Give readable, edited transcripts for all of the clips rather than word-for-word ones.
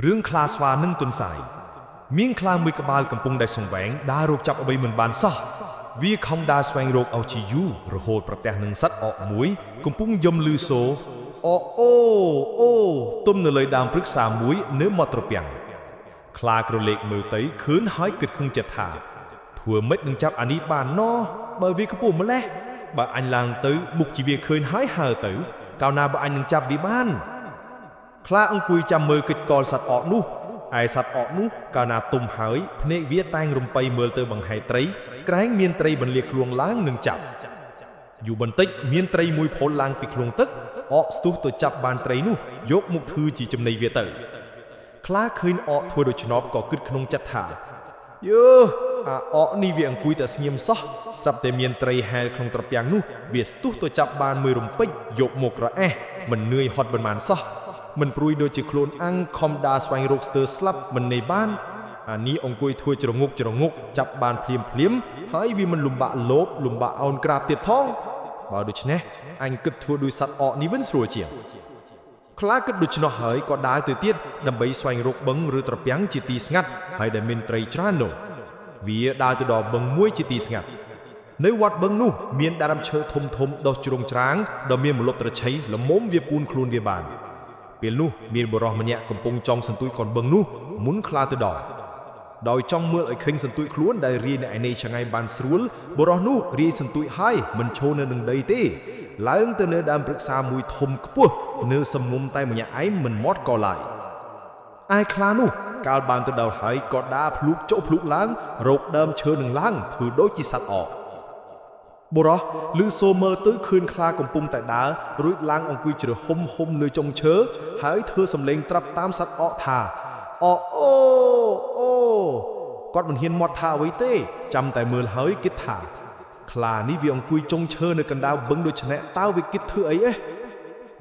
រឿងខ្លាស្វានិងទន្សាយមានខ្លាមួយក្បាលកំពុងតែសង្វែងដើររកចាប់អ្វីមិនបានសោះវាខំដើរស្វែងរកអស់ជាយូររហូតប្រទះនឹងសត្វអកមួយកំពុងយំឮសូរអអូអូទុំនៅលើដើមព្រឹក្សាមួយនៅមាត់ត្រពាំងខ្លាក្រឡេកមើលទៅឃើញហើយគិតក្នុងចិត្តថាធ្វើម៉េចនឹងចាប់អានេះបានណបើវាខ្ពស់ម្លេះបើអញឡើងទៅមុខជាវាឃើញហើយហើរទៅកាលណាបើអញនឹងចាប់វាបាន ខ្លាអង្គុយចាំមើលកិច្ចកលសត្វអកនោះឯសត្វអកនោះកាលណាទុំហើយភ្នែកវាតែងរំពៃមើលទៅបង្ហែត្រី ក្រែងមានត្រីបន្លាខ្លួនឡើងនឹងចាប់យូរបន្តិចមានត្រីមួយផុលឡើងពីខ្លួនទឹកអកស្ទុះទៅចាប់បានត្រីនោះយកមកធ្វើជាចំណីវាទៅខ្លាឃើញអកធ្វើដូច្នោះក៏គិតក្នុងចិត្តថាយើអាអកនេះវាអង្គុយតែស្ងៀមសោះស្រាប់តែមានត្រីហែលក្នុងត្រពាំងនោះវាស្ទុះទៅចាប់បានមួយរំពេចយកមកក្រអេះមិននឿយហត់ប៉ុន្មានសោះមិនព្រួយដូចជាខ្លួនអាំងខំដើរស្វែងរកស្ទើរស្លាប់មិនន័យបានអានេះអង្គុយធ្វើច្រងុកច្រងុកចាប់បានភ្លាមភ្លាមហើយវាមិនលំបាកលោបលំបាកអោនក្រាបទៀតថងបើដូច្នេះអញគិតធ្វើដោយសត្វអកនេះវិញស្រួលជាងខ្លាគិតដូច្នោះហើយក៏ដើរទៅទៀតដើម្បីស្វែងរកបឹងឬត្រពាំងជាទីស្ងាត់ហើយដែលមានត្រីច្រើននោះវាដើរទៅដល់បឹងមួយជាទីស្ងាត់នៅវត្តបឹងនោះមានដើមឈើធំធំដុះជ្រុងច្រាងដ៏មានម្លប់ត្រឆៃល្មមវាពូនខ្លួនវាបានពេលនោះមានបុរសម្នាក់កំពុងចងសន្ទូចកូនបឹងនោះមុនខ្លាទៅដល់ដោយចង់មើលឲ្យឃើញសន្ទូចខ្លួនដែលរាយនៅឯនេះឆ្ងាយបានស្រួលបុរសនោះរាយសន្ទូចហើយមិនឈរនៅនឹងដីទេឡើងទៅនៅដើមព្រឹក្សាមួយធំខ្ពស់នៅសំងំតែម្នាក់ឯងមិនមាត់ក៏ឡើយឯខ្លានោះកាលបានទៅដល់ហើយក៏ដើរភ្លូកចុះភ្លូកឡើងរកដើមឈើនឹងឡើងធ្វើដូចជាសត្វអកបុរសឮសូរមើលទៅឃើញខ្លាកំពុងតែដើររួចឡើងអង្គុយជ្រហុំហុំនៅចុងឈើហើយធ្វើសំឡេងត្រាប់តាមសត្វអកថាអអូអូគាត់មិនហ៊ានមាត់ថាអ្វីទេចាំតែមើលហើយគិតថាខ្លានេះវាអង្គុយចុងឈើនៅកណ្ដាលបឹងដូច្នេះតើវាគិតធ្វើអីអេ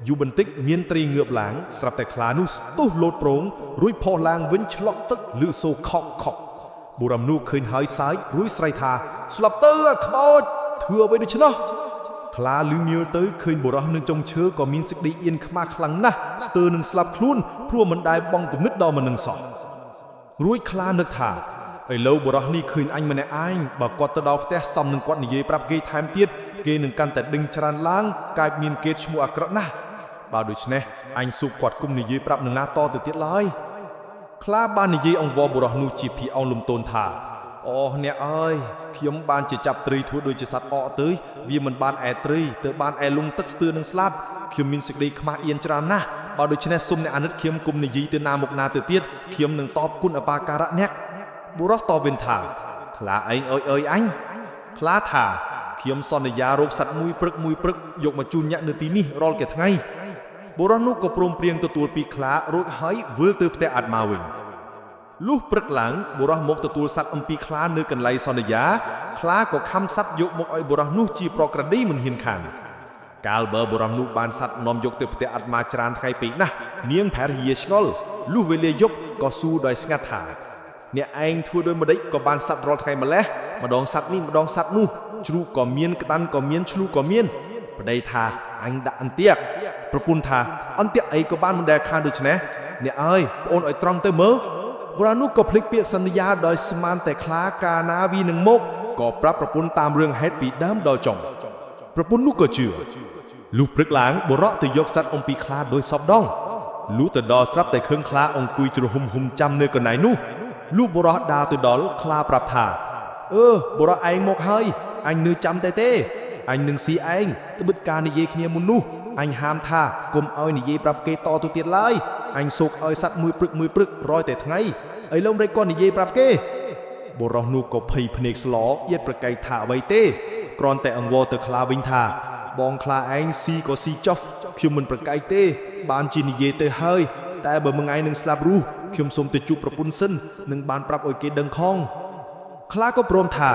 យូរបន្តិចមានត្រីងើបឡើងស្រាប់តែខ្លានោះស្ទុះលោតប្រងរួចផុសឡើងវិញឆ្លក់ទឹកឮសូរខកខកបុរសនោះឃើញហើយសើចរួចស្រែកថាស្លាប់ទៅអាខ្មោចធ្វើអ្វីដូច្នោះខ្លាលឺមៀលទៅឃើញបុរសនឹងចុងឈើក៏មានសេចក្តីអៀនខ្មាស់ខ្លាំងណាស់ស្ទើរនឹងស្លាប់ខ្លួនព្រោះមិនដែលបងគំនិតដល់មិននឹងសោះរួចខ្លានឹកថាឥឡូវបុរសនេះឃើញអញម្នាក់ឯងបើគាត់ទៅដល់ផ្ទះសំនឹងគាត់និយាយប្រាប់គេថែមទៀតគេនឹងកាន់តែដឹងច្រើនឡើងកាចមានគេឈ្មោះអាក្រក់ណាស់បើដូច្នេះអញស៊ូបគាត់គុំនិយាយប្រាប់នឹងណាតទៅទៀតឡើយខ្លាបាននិយាយអង្វរបុរសនោះជាភីអោនលំទោនថាអូអ្នកអើយខ្ញុំបានជាចាប់ត្រីធ្វើដូចជាសត្វអកទៅវាមិនបានឯត្រីទៅបានឯលងទឹកស្ទើរនឹងស្លាប់ខ្ញុំមានសេចក្តីខ្មាស់អៀនច្រើនណាស់បើដូច្នេះសូមអ្នកអាណិតខ្ញុំគុំនិយាយទៅណាមកណាទៅទៀតខ្ញុំនឹងតបគុណអបាការៈអ្នកបុរសតបវិញថាខ្លាឯងអើយអើយអញខ្លាថាខ្ញុំសន្យារកសត្វមួយព្រឹកមួយព្រឹកយកមកជូនអ្នកនៅទីនេះរាល់គេថ្ងៃបុរសនោះក៏ព្រមព្រៀងទទួលពីខ្លារួចហើយវិលទៅផ្ទះអាត្មាវិញលុះព្រឹកឡើងបុរសមកទទួលសត្វអំពីខ្លានៅកន្លែងសន្យាខ្លាក៏ខំសត្វយកមកឲ្យបុរសនោះជាប្រក្រតីមិនហ៊ានខានកាលបើបុរសនោះបានសត្វនាំយកទៅផ្ទះអាត្មាច្រើនថ្ងៃពេកណាស់នាងភរិយាឆ្ងល់លុះវេលាយប់ក៏ស៊ូដោយស្ងាត់ថាអ្នកឯងធ្វើដោយម្ដេចក៏បានសត្វរាល់ថ្ងៃម្លេះម្ដងសត្វនេះម្ដងសត្វនោះជ្រូកក៏មានក្តាន់ក៏មានឆ្លូក៏មានប្តីថាអញដាក់អន្ទាក់ប្រពន្ធថាអន្ទាក់អីក៏បានមិនដែលខានដូច្នេះអ្នកអើយប្អូនឲ្យត្រង់ទៅមើលបុរសនោះក៏ភ្លេចពាក្យសន្យាដោយស្មានតែខ្លាកាលណាវានឹងមកក៏ប្រាប់ប្រពន្ធតាមរឿងហេតុពីដើមដល់ចុងប្រពន្ធនោះក៏ជឿលុះព្រឹកឡើងបុរសទៅយកសត្វអំពីខ្លាដោយសពដងលុះទៅដល់ស្រាប់តែឃើញខ្លាអង្គុយជ្រហុំហុំចាំនៅកន្លែងនោះលុះបុរសដើរទៅដល់ខ្លាប្រាប់ថាអឺបុរសឯងមកហើយអញនៅចាំតែទេអញនឹងស៊ីឯងត្បិតការនិយាយគ្នាមុននោះអញហាមថាកុំឲ្យនិយាយប្រាប់គេតទៅទៀតឡើយអញសូកឲ្យសត្វមួយព្រឹកមួយព្រឹករយតែថ្ងៃឥឡូវម្រេចក៏និយាយប្រាប់គេបុរសនោះក៏ភ័យភ្នែកស្លអៀតប្រកែកថាអ្វីទេគ្រាន់តែអង្វរទៅខ្លាវិញថាបងខ្លាឯងស៊ីក៏ស៊ីចុះខ្ញុំមិនប្រកែកទេបានជានិយាយទៅហើយតែបើមួយថ្ងៃនឹងស្លាប់រស់ខ្ញុំសូមទៅជួបប្រពន្ធសិននឹងបានប្រាប់ឲ្យគេដឹងខងខ្លាក៏ព្រមថា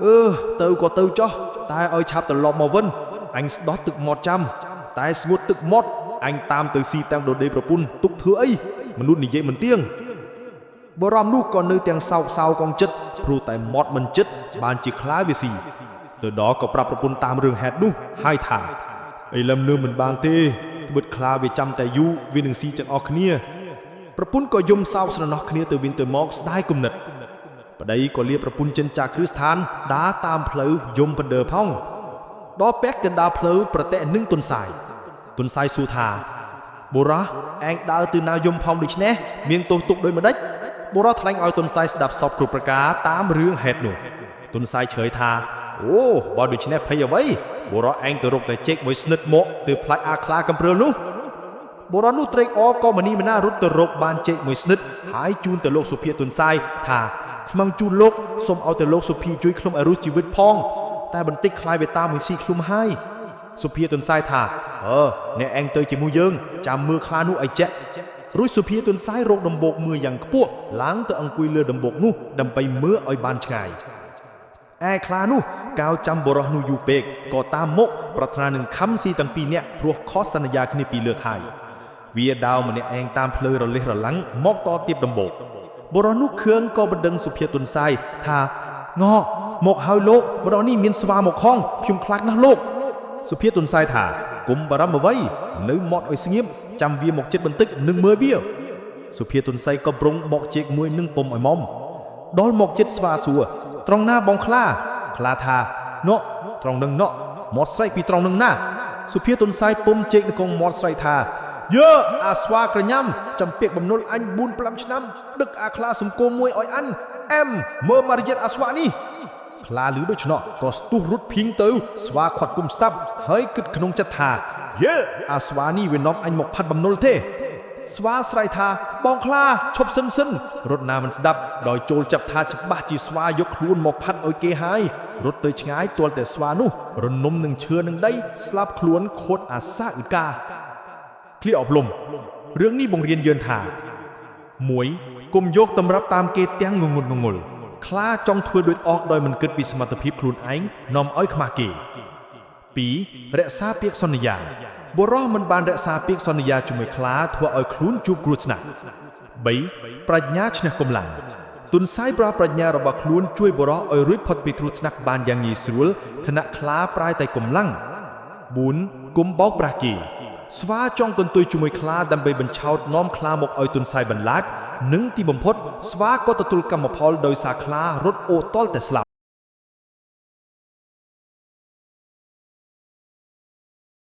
អឺទៅក៏ទៅចុះតែឲ្យឆាប់ត្រឡប់មកវិញអញស្ដោះទឹកមាត់ចាំតែស្ងួតទឹកមាត់អញតាមទៅស៊ីទាំងដដេប្រពន្ធទុកធ្វើអីមនុស្សនិយាយមិនទៀងបរមនោះក៏នៅទាំងសោកសៅកងចិត្តព្រោះតែមាត់មិនចិត្តបានជាខ្លាវាស៊ីទៅដល់ក៏ប្រាប់ប្រពន្ធតាមរឿងហេតុនោះហើយថាឥឡូវនៅមិនបានទេត្បិតខ្លាវាចាំតែយូរវានឹងស៊ីទាំងអស់គ្នា ប្រពន្ធក៏យំសោកស្រណោះគ្នាទៅវិញទៅមកស្ដាយគំនិតប្តីក៏លាប្រពន្ធចិនចាគ្រឹះស្ថានដើរតាមផ្លូវយំបណ្ដើផងដល់ពាក់កណ្ដាលផ្លូវប្រតិនឹងទុនសាយទុនសាយសួរថាបុរសឯងដើរទៅណាយំផងដូច្នេះមានទោសទុកដូចម្ដេចបុរសថ្លែងឲ្យទុនសាយស្ដាប់សពគ្រប់ប្រការតាមរឿងហេតុនោះទុនសាយឆ្លើយថាអូបើដូច្នេះភ័យអ្វីបុរសឯងទៅរកតែចេកមួយស្និតមកទើបផ្លាច់អាខ្លាកំព្រើលនោះបុរសនោះត្រេកអរក៏មនីមណារត់ទៅរកបានចេកមួយស្និតហើយជូនទៅលោកសុភាទុនសាយថាខ្មងជូនលោកសូមឲ្យទៅលោកសុភាជួយខ្ញុំឲ្យរស់ជីវិតផងតែបន្តិចខ្លាយវាតាមមួយស៊ីខ្ញុំហើយសុភាទុនសាយថាអឺអ្នកឯងទៅជាមួយយើងចាំមើលខ្លានោះឲ្យជាក់រួចសុភាទុនសាយរកដំបូកមើលយ៉ាងខ្ពស់ឡើងទៅអង្គុយលើដំបូកនោះដើម្បីមើលឲ្យបានឆ្ងាយឯខ្លានោះកៅចាំបុរសនោះយូរពេកក៏តាមមកប្រាថ្នានឹងខំស៊ីទាំងពីរនាក់ព្រោះខុសសន្យាគ្នាពីលើកហើយវាដាវម្នាក់ឯងតាមផ្លូវរលេះរលាំងមកតទៀបដំបូកបុរសនោះខឿងក៏បណ្ដឹងសុភាទុនសាយថាងក់មកហើយលោកបុរសនេះមានស្វាមកខងខ្ញុំខ្លាចណាស់លោកសុភាទុនសាយថាគុំបារម្ភអ្វីនៅមាត់ឲ្យស្ងៀមចាំវាមកចិត្តបន្តិចនឹងមើលវាសុភាទុនស័យក៏ប្រុងបកជែកមួយនឹងពុំឲ្យមុំដល់មកចិត្តស្វាសួរត្រង់ណាបងខ្លាខ្លាថាណក់ត្រង់នឹងណក់មាត់ស្រែកពីត្រង់នឹងណាសុភាទុនសាយពុំជែកនៅកងមាត់ស្រែកថាយើអាស្វាក្រញ៉ាំចំពាកបំណុលអញ4 5ឆ្នាំដឹកអាខ្លាសង្គមមួយឲ្យអញអែមមើលមารយាទអាស្វានេះខ្លាលឺដូច្នោះក៏ស្ទុះរត់ភីងទៅស្វាខាត់ពុំស្ដាប់ហើយគិតក្នុងចិត្តថាយើអាស្វានេះវានាំអញមកផាត់បំណុលទេស្វាស្រែកថាបងខ្លាឈប់សិនសិនរត់ណាមិនស្ដាប់ដោយចូលចាប់ថាច្បាស់ជាស្វាយកខ្លួនមកផាត់ឲ្យគេហើយរត់ទៅឆ្ងាយទាល់តែស្វានោះរនំនឹងឈើនឹងដីស្លាប់ខ្លួនខូតអាសាអ៊ឺកាឃ្លៀអប់លំរឿងនេះបង្រៀនយើងថា1គុំយកតម្រាប់តាមគេទាំងងងុតងងុលខ្លាចង់ធ្វើដូចអកដោយមិនគិតពីសមត្ថភាពខ្លួនឯងនាំឲ្យខ្មាស់គេ2រក្សាពាក្យសន្យាបុរសមិនបានរក្សាពាក្យសន្យាជាមួយខ្លាធ្វើឲ្យខ្លួនជួបគ្រោះថ្នាក់3ប្រាជ្ញាឈ្នះកម្លាំងទុនសាយប្រាប្រាជ្ញារបស់ខ្លួនជួយបុរសឲ្យរួចផុតពីគ្រោះថ្នាក់បានយ៉ាងងាយស្រួលខណៈខ្លាប្រាយតែកម្លាំង4គុំបោកប្រាស់គេស្វាចង់កន្ទុយជាមួយខ្លាដើម្បីបញ្ឆោតនាំខ្លាមកឲ្យទុនសាយបន្លាចនិងទីបំផុតស្វាក៏ទទួលកម្មផលដោយសារខ្លារត់អូតល់តែស្លាប់